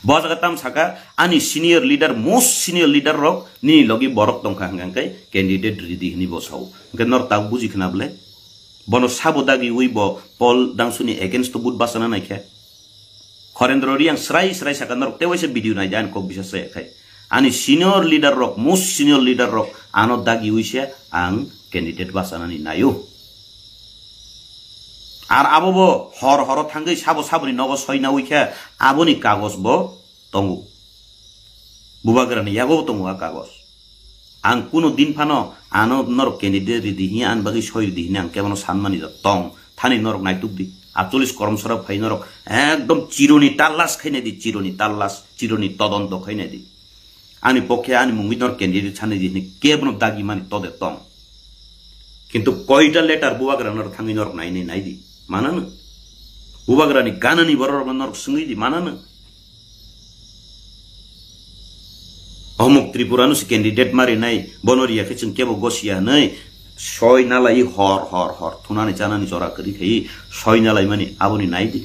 Bo jaga tam saka, ani senior leader, most senior leader rok nini logi borok tongkha hwnkha hwnkhe candidate ridi hwnwi bo sao. Hwnkhe nor tak buji khna bwle? Bono sabo dagi ui bo Paul Dangsuni against to vote bachana naikhe. Khorendro Reang srai srai saka norok tei waisa video naidi ani kok bisa saya khai. Ani senior leader rok, most senior leader rok ano dagi ui se ang candidate bachanani naio. Ar abo bo hor horo thangwi sabo saboni nogo soina uikha, aboni kagoj bo tongo. Bubagrani yago bo tongo a kagoj. Ang kuno din phano ano norok candidate ridi hiya, ani bagwi soi ridi hini ang kebono sanmani da tong. Thani norok naituk di. Atcholis koromsora phai norok ekdom chironi tallas khainai di, chironi tallas, chironi todonto khainai di. Ani pokhe ani mungwi norok candidate sanai di hini kebono dagi mani tode tong. Kintu koita letter bubagra norok thangwi norok nainai nai di. Manano. Bubagrani ganani borok norok swngwi di, manano. Omuk Tripura no se candidate ma rinai, bono riya khe chwng kebo gosiya hinwi soi nalai hor hor hor thunani chanani jora kwrwi khai soi nalai mani aboni nai di.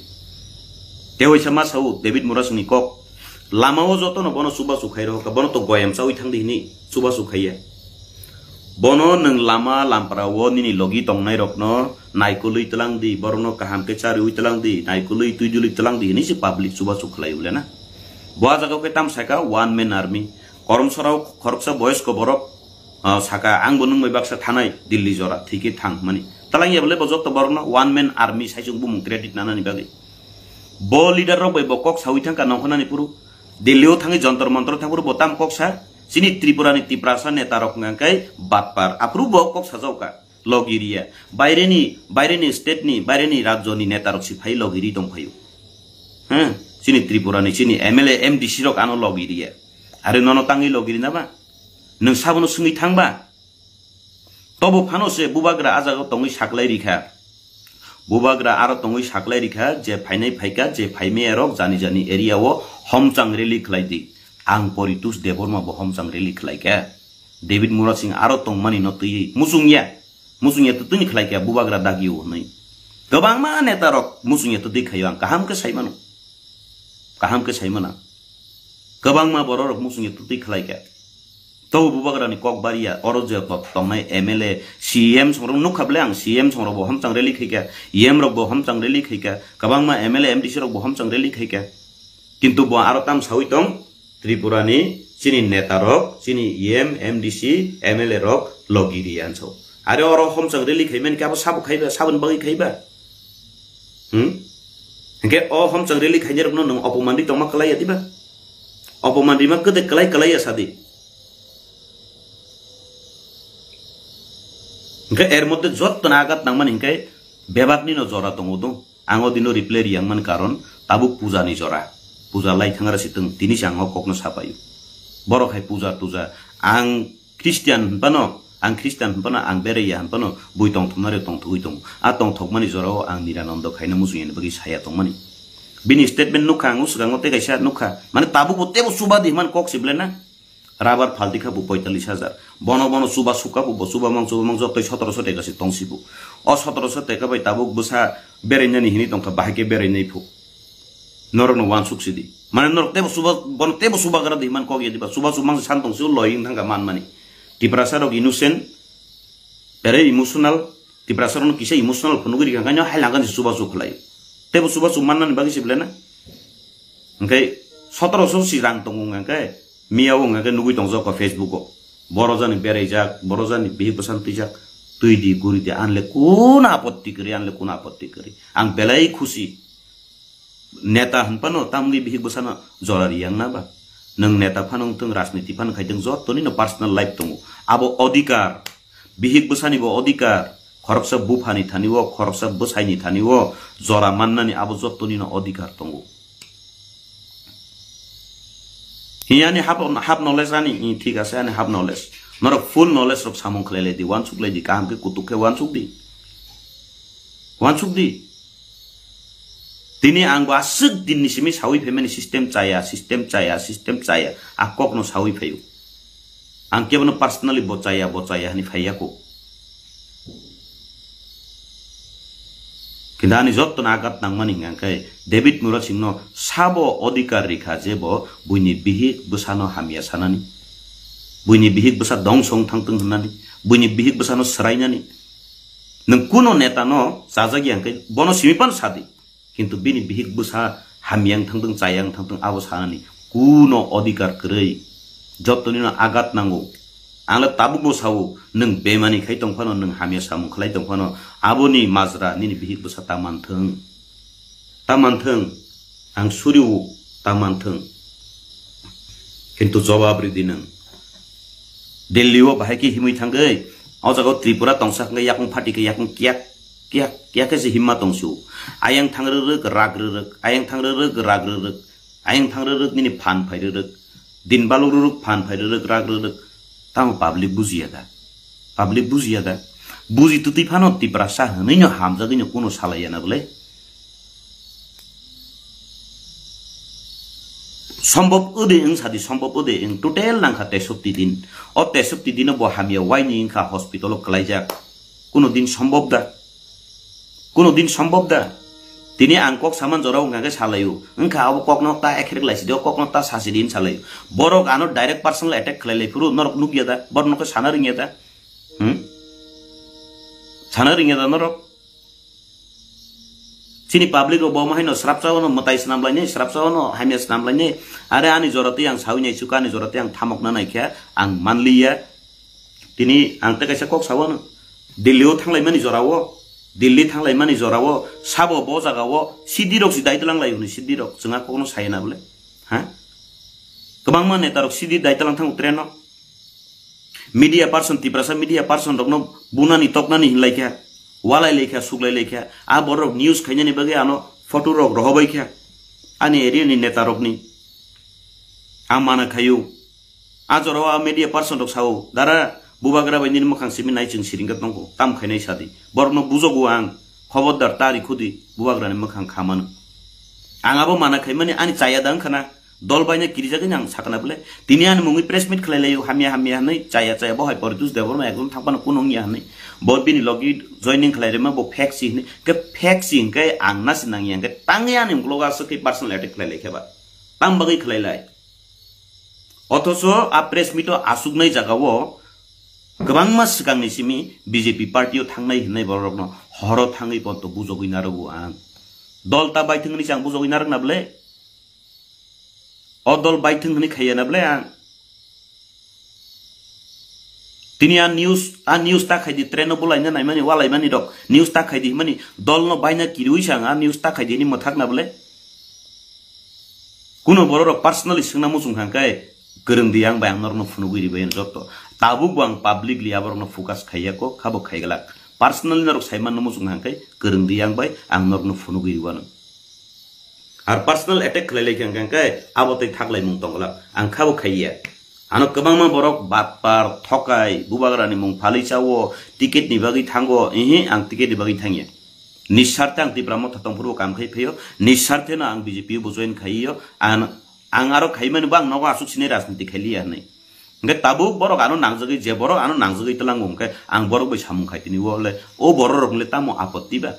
Tei waisa ma sao David Murasingni kok, lama o joto no bono chubachu khai rohor kha, bono to goyam chawi thang di hinwi chubachu khaiya. Bono nwng lama lampra o nini logi tongnai rokno naikolwi tlang di, borokno kaham khe chariwi tlang di, naikolwi twi dulwi tlang di hinwi se public chubachu khlai ule na. Bo a jaga o khe tam saka one man army. Koromsora o khoroksa boyosko borok, ah, saka ang bo nwng bai baksa thanai Delhi jora thwi khe thang hwnmani. Talang ya bole bo joto borokno one man army sai chwng bumung credit nanani bagwi. Bo leader rok bai bo kok sawi thangkha nongkhornani phuru. Delhi o thangwi Jontor Montor thang phuru bo tam kok sa. Chini Tripura ni Tiprasa neta rok hwnkha khe batpar. Aphuru bo kok sajao ka. Logi riya. Baireni, baireni state ni, baireni rajyo ni neta rok si phai logi ri tong phaio. Huh? Chini Tripura ni, chini M L A, M D C rok ano logi riya. Are nono tangwi logi rina ba? Nwng sabono swngwi thang ba? Tobo phano se bubagra a jaga tongwi saklai rikha. Bubagra aro tongwi saklai rikha je phainai phaikha, je phaimaya rok jani jani area o homchang rally khlai di. Ang Poritus Debbarma bo homchang rally khlai kha. David Murasing aro tongmani no twiwi muchungya. Muchungya twtwini khlai kha bubagra dagi o hwnwi. Kwbangma neta rok muchungya twtwi khaio ang kaham khe sai mano. Kaham khe sai mano. Kwbangma borok rok muchungya twtwi khlai kha. Tobo bubagrani kok baria, oro je to-, tongnai M L A, C M songrok nukha ble ang, C M songrok bo homchang rally khaikha, E M rok bo homchang rally khaikha, kwbangma M L A, M D C rok bo homchang rally khaikha. Kintu bo aro tam sawi tong, Tripura ni chini neta rok, chini E M, M D C, M L A rok logi ri ansao. Are oro homchang rally khaimani khe abo sabo khaiba, saboni bagwi khaiba. Hmm? Hingke o homchang rally khainai rokno nwng opoman ri tongma kwlai ya diba? Opoman rima kwdek kwlai kwlai ya sadi. Hingke er moddhe jotto na agat nangmani hingke bebak ni no jora tongo do. Ang o dino reply riyang man karon tabuk puja ni jora. Puja lai thangra sitwng tini se ang o kokno sapaio. Borok hai puja tuja ang Christian hwnphano, ang Christian hwnphano, ang beraiya hwnphano, bui tongthoknare tongthogwi tongo. A tongthokmani jorao ang Nirananda khaina muchungya ni bagwi saya tongmani. Bini statement nukha ang o swkango tei kaisa nukha. Mane tabukbo teibo chuba di hwnmani kok se belai na. Rabar phalti kha bo poitalis hajar. Bono bono chuba sukha bo, bo chuba mang chuba mang jotoi sotoroso teka se tongsi bo. O sotoroso teka bai tabuk bwsa berainani hini tongkha, bahai khe berainai phu. Norokno wansuk sidi. Mane norok teibo chuba, bono teibo chubagra di hwnmani kok ya diba. Chuba chumang se san tongsi o loi wng thangkha manmani. Tiprasa rok innocent, very emotional. Tiprasa rokno kisa emotional phunugwi rikha, hwnkhe no hailangani chuba chu khlai. Teibo chuba chu mannani bagwi se belai na. Hwnkhe sotoroso si rang tongo hwnkhe, miya o hwnkhe nugwi tongjak o Facebook o. Boro jani beraijak, boro jani bihik bwsano twijak, twi di, guri di, anle kuno apotti kwrwi, anle kuno apotti kwrwi. Ang belai khusi. Neta hwnphano tamni bihik bwsano jora riyang na ba? Nwng neta phano wngthung, rajniti phano khaithung, jottoni no personal life tongo. Abo odhikar, bihik bwsani bo odhikar, khoroksa buphani thani o, khoroksa bwsaini thani o jora mannani abo jottoni no odhikar tongo. Hi ani half, half knowledge ani, i, thik ase, ani half knowledge. Norok full knowledge rok samung khlai lai di, wansuk lai di, kaham khe kutuk khe wansuk di. Wansuk di. Tini ang bo aswk din ni simi sawi phaimani system chaya, system chaya, system chaya. A kok no sawi phaio. Ang kebono personally bo chaya, bo chaya hani phaiya ko. Kintu ani jotto no agat nangmani hwnkha khe David Murasing no sabo odhikar rikha je bo buini bihik bwsano hamya sanani. Buini bihik bwsa dongso wng thangthung hwnani. Buini bihik bwsano swrainani. Nwng kuno neta no chajak ya hwnkhe bono simi phano sadi. Kintu bini bihik bwsa hamya wng thangthung, chaya wng thangthung, abo sanani kuno odhikar kwrwi. Jottoni no agat nango. Ang le tabuk bo sao, nwng bemani khai tong phano, nwng hamya samung khlai tong phano, aboni majra nini bihik bwsa ta manthung. Ta manthung. Ang suriwo ta manthung. Kintu jawab ridi nwng. Delhi o bahai khe himwi thangwi, o jaga o Tripura tongsa hwnkhe yakung phatikhe yakung kiyak kiyak kiyak khe se himma tongsu. Ayang thang rwrwk rak rwrwk, ayang thang rwrwk rak rwrwk, ayang thang rwrwk nini phan phai rwrwk, din baluk rwrwk phan phai rwrwk rak rwrwk. Tamo public bujiya da? Public bujiya da? Buji twtwi phano Tiprasa hwnwi no hamjagwi no kuno salaiya na bwle? Sombhob ode wng sadi, sombhob ode wng, total nangkha tesopti din. O tesopti dino bo hamya waini wngkha hospital o kwlaijak. Kuno din sombhob da? Kuno din sombhob da? Tini ang kok saman jorao wngkha khe salaio. Wngkha abo kokno ta ekhrek laisidi, o kokno ta sasidi hin salaio. Borok ano direct personal attack khlai lai phuru norok nukya da? Borok nokhe sana ringya da? Hmm? Sana ringya da norok? Chini public rok bo haino srapsa no mwtai swnam lainai, srapsa no hamya swnam lainai. Are ani jora twi ang sawi nai chuka, ani jora twi ang thamok na naikha, ang manliya. Tini ang tei kaisa kok sawano, Delhi o thanglaimani jorao, Delhi thanglaimani jorao, sabo bo jagao sidi rok si dai tlang lai hwnwi sidi rok chwngno kokno saya na bole? Ha? Kwbangma neta rok sidi dai tlang thango train o. Media person, Tiprasa media person rokno bunani toknani hinlaikha, walai laikha, suklai laikha. A borok news khainani bagwi ano photo rok rohobaikha ani area ni neta rokni. Ang mana khaio. A jorao a media person rok sao, "Dara, bubagra bai nini mwkhang simi nai chwng siring khe tongkho, tam khainai sadi. Borokno bujogo ang, khobordar ta rikhudi, bubagrani mwkhang kha mano." Ang abo mana khaimani ani chaya da wngkha na, dol baina kirijagwi ang sakna bole. Tini ani mungwi press meet khlai laio, hamya hamya hwnwi, chaya chaya bo hai Poritus Debbarma ekdom thang phano kuno wngya hwnwi. Bo bini logi joining khlai rima bo fake si hwnwi, khe fake si hwnkhe ang nasi nangya hwnkhe tangwi ani uklogo aswk khe personal attack khlai lai khe ba. Tam bagwi khlai lai. Othocho a press meet o achuknai jagao kwbangma swkangni simi B J P party o thangnai hwnwi borokno horo thangwi ponto bujogwi narwgo ang. Dol ta baithwng hwnwi se ang bujogwi narwkna bwle? O dol baithwng hwnwi khaiya na bwle ang? Tini a news, a news ta khaidi, train o bulaina naimani, walaimani rok news ta khaidi himani dolno baina kiriwi se ang a news ta khaidi hini mwthakna bwle? Kuno borok rok personally swngna muchung kha khe, kwrwng di, ang bai ang norokno phunugwi ribai jotto. Tabuk bo ang publicly aborokno focus khaiya kho, khabo khaiglak. Personally norok saimanno muchung kha khe, kwrwng di, ang bai ang norokno phunugwi riwano. Ar personal attack khlai lai khe ang khe abo tei thaklaimung tongglak, ang khabo khaiya. Ano kwbangma borok batpar, thokai, bubagrani mung phalwi chao, ticket ni bagwi thango, ihi ang ticket ni bagwi thangya. Nisarte ang Tipra Motha tongphuru kam khai phaio, nisarte no ang B J P o bo join khaiyo, ang, ang aro khaimani bo ang nogo aswk sinai rajniti khailiya hwnwi. Hwnkhe tabuk borok ano nangjagwi, je borok ano nangjagwi twlango hwnkhe ang borok bai samung khai tini o le, o borok rok le tamo apotti ba?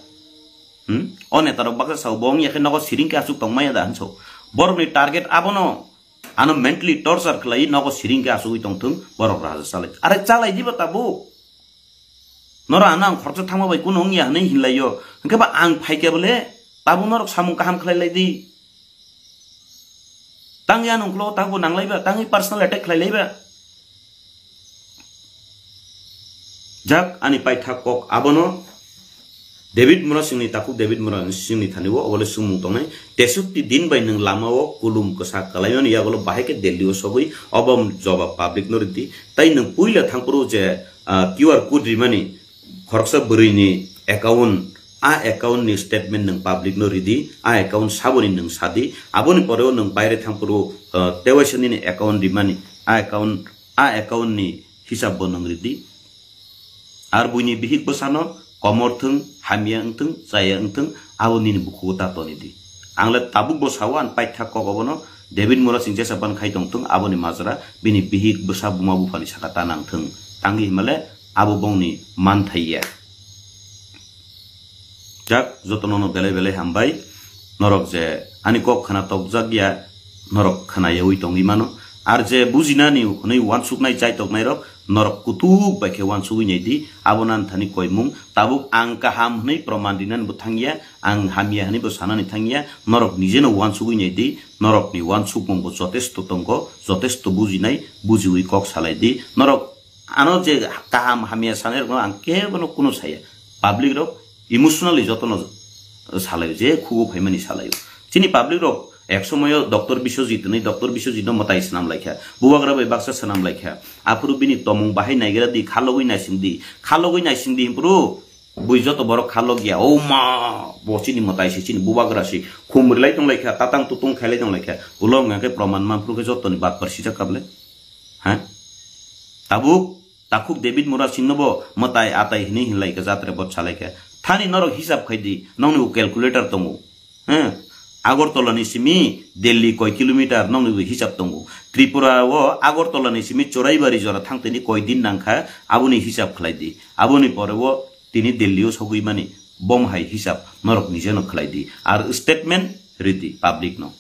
Hmm? O neta rok baksa sao bo wngya khe nogo siring khe aswk tongmaya da hinso. Borok ni target abono, ano mentally torture khlai nogo siring khe aswk tongthung borok raja chalai. Are chalai diba tabuk? Noro ano ang khoroksa thangma bai kuno wngya hwnwi hinlai-o. Hwnkhe ba ang phaikhe bole tabuk norok samung kaham khlai lai di. Tang ya nungklo tangbo nanglaiba, tangwi personal attack khlai laiba. Jak ani paithak kok abono David Murasingni takhuk David Murasingni thani o obole sumung tongnai. Tesukti din bai nwng lama o kulum kwsa kalaimani yagulo bahai khe Delhi o sogwi obo jobab public no ridi. Tai nwng puila thangphuru je, ah, Q R code rimani khoroksa bwrwini account, a account ni statement nwng public no ridi, a account saboni nwng sadi, aboni pore o nwng baire thangphuru, ah, tewaisa nini account rimani, a account, a account ni hisab bo nwng ridi. Ar buini bihik bwsano komor thung, hamya wngthung, chaya wngthung, abo nini bukhugo ta toni di. Ang le tabuk bo sao, ang paithak kok obono David Murasing jesa ban khai tongthung, aboni majra bini bihik bwsa buma buphani saka ta nangthung. Tangwi himale abo bongni manthai ya. Jak, jotono no belai belai hambai. Norok je ani kok khna tokjak ya, norok khna yaui tongwi mano. Ar je bujinani hwnwi uansuknai chaitoknairok, norok kutuk bai khe uansugwi nai di, abo nani thani koimung. Tabuk ang kaham hwnwi proman rinani bo thangya, ang hamya hwnwi bo sanani thangya, norok nijeno uansugwi nai di, norokni uansukmung bo jotesto tongo, jotesto bujinai, bujiwi kok salai di. Norok ano je kaham hamya sanai rokno ang kebono kuno saya. Public rok emotionally jotono salaio, je khugo phaimani salaio. Chini public rok Ek somoyo Doctor Biswajit hinwi, Doctor Biswajit no mwtai swnam laikha, bubagra bai baksa swnam laikha. Aphuru bini tomung bahai naigra di, khalogwi naising di, khalogwi naising di, himpuru bui joto borok khalogya. O ma, bo chini mwtai si, chini bubagra si, khumri lai tong laikha, tatang tutung khailai tong laikha. Ulo wngkha khe proman manphuru khe jotoni batpar sijak kable. Ha? Tabuk, takhuk David Murasing no bo mwtai atai hinwi hinlai kha, jatre bot salai kha. Thani norok hisab khai di, nongni bo calculator tongo. He? Agartala ni simi Delhi koi kilometer nongni bo hisab tongo. Tripura o Agartala ni simi Choraibari jora thang tini koi din nang kha, aboni hisab khlai di. Aboni pore o tini Delhi o sogwi mani bom hai hisab norok nije no khlai di. Ar statement ridi public no.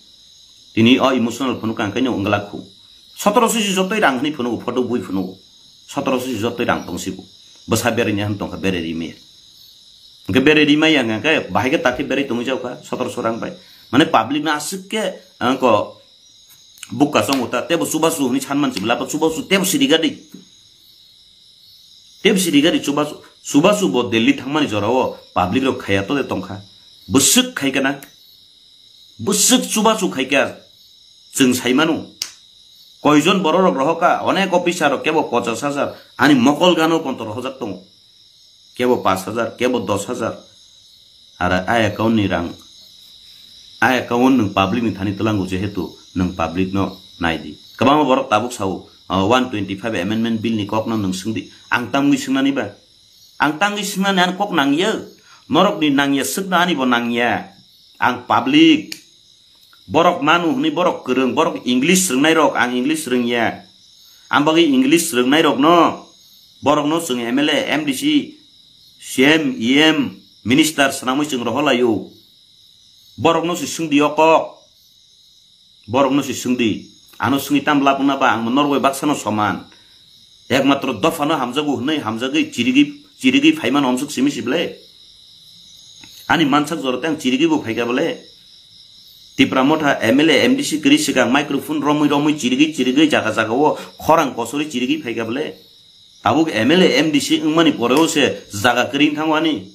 Tini o emotional phunuk ang kaino wngla khu. Sotoroso si jotoi rang hwnwi phunugo, photo bui phunugo. Sotoroso si jotoi rang tong sibo. Bwsa berai ni han tongkha, berai ri maya. Hwnkhe berai ri maya hwnkhe bahai khe takhe berai tongwi jaukha sotoroso rang bai. Mane public no aswk khe angko bukka chongo ta, tebo chubachu hwnwi sanman sibla, chubachu tebo sirigadi. Tebo sirigadi chubachu, chubachu bo Delhi thangmani jorao public rok khaya to de tongkha. Bwswk khai kana. Bwswk chubachu khaikha, chwng saimano. Koijon bororok rohokha, onek officer rok kebo pochas hajar, ani mokol gano ponto rohojak tongo. Kebo pas hajar, kebo dos hajar. Ara a account ni rang, a account nwng public ni thani twlango, jehetu nwng public no nai di. Kwbangma borok tabuk sao, o, one twenty five amendment bill ni kok no nwng swng di. Ang tamwi swngnani ba? Ang tangwi swngnani ani kok nangya. Norokni nangya swkna ani bo nangya. Ang public. Borok manu hwnwi borok kwrwng, borok English rwngnai rok, ang English rwngya. Ang bagwi English rwngnai rokno, borokno chwng M L A, M D C, C M, E M, minister swnamwi chwng rohorlaio. Borokno se swngdi o kok. Borokno se swngdi, ano swngwi tam lab wngna ba, ang norok bai baksano soman. Ekmatro dophano hamjago hwnwi hamjagwi chirigwi, chirigwi phaimano omswk simi sible. Ani mansak jora tei ang chirigwi bo phaikha bole. Tipra Motha M L A, M D C kwrwi swkang microphone romwi romwi chirigwi chirigwi jaga jaga o khorang kosorwi chirigwi phaikha bole. Tabuk M L A, M D C wngmani poreo se jaga kwrwi wngthango ani.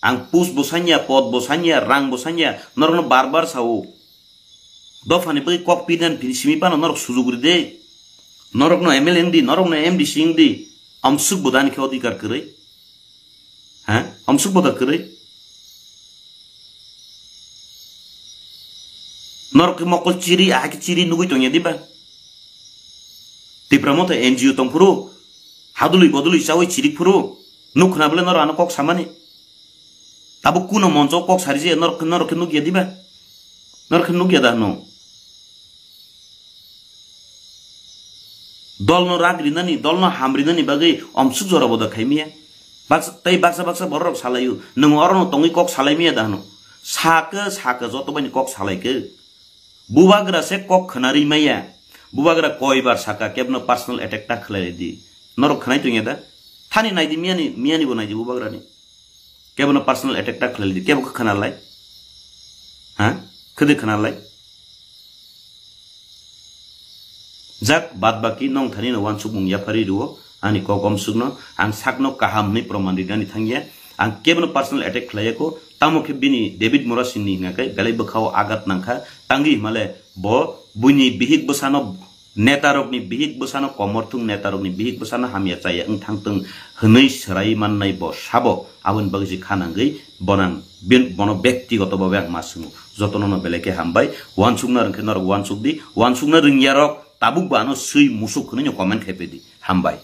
Ang post bo sanya, pod bo sanya, rang bo sanya, norokno bar bar sao. Dophani bagwi kok pinan phini simi phano norok sujuk ride. Norokno M L A wngdi, norokno M D C wngdi. Amsuk bo dani khe odhikar kwrwi. Ha? Amsuk bo da kwrwi. Norok khe mokol chiri, aha khe chiri nugwi tongya diba? Tipra Motha N G O tongphuru, hadului bodului chawi chirik phuru, nuk khna bole norok ano kok samani. Tabuk kuno moncho kok sari je norok, norok khe nukya diba? Norok khe nukya da hwno? Dolno rak rinani, dolno ham rinani bagwi omsuk jora boda khaimiya. Baksa, tei baksa baksa bororok salaio, nwng orono tongwi kok salaimiya da hwno? Sakhe, sakhe joto baini kok salaikhe. Bubagra se kok khna ri maya. Bubagra koibar saka kebno personal attack ta khlai di. Norok khnai tongya da? Thani naidi miyani, miyani bo naidi bubagrani. Kebono personal attack ta khlai di, kebo khe khna lai? Ha? Khede khna lai? Jak, bad baki nong thani no wansukmung yaphari rwo, ani kok omsukno, ang sakno kaham hwnwi proman rinani thangya, ang kebono personal attack khlaiya kho, tamo khe bini David Murasing ni hwnga khe belai bwkhao agat nangkha, tangwi himale bo buini bihik bwsano, netarokni bihik bwsano, komorthung netarokni bihik bwsano hamya chaya wng thangtwng hwnwi swrai mannai bo sabo, aboni bagwi se kha nangwi bonang bin-, bono bektigoto babe ang ma swngo. Jotono no belai khe hambai, wansukna rwngkhe norok wansuk di, wansukna rwngya rok tabuk bo ano swi musuk hwnwi no comment khai pedi. Hambai.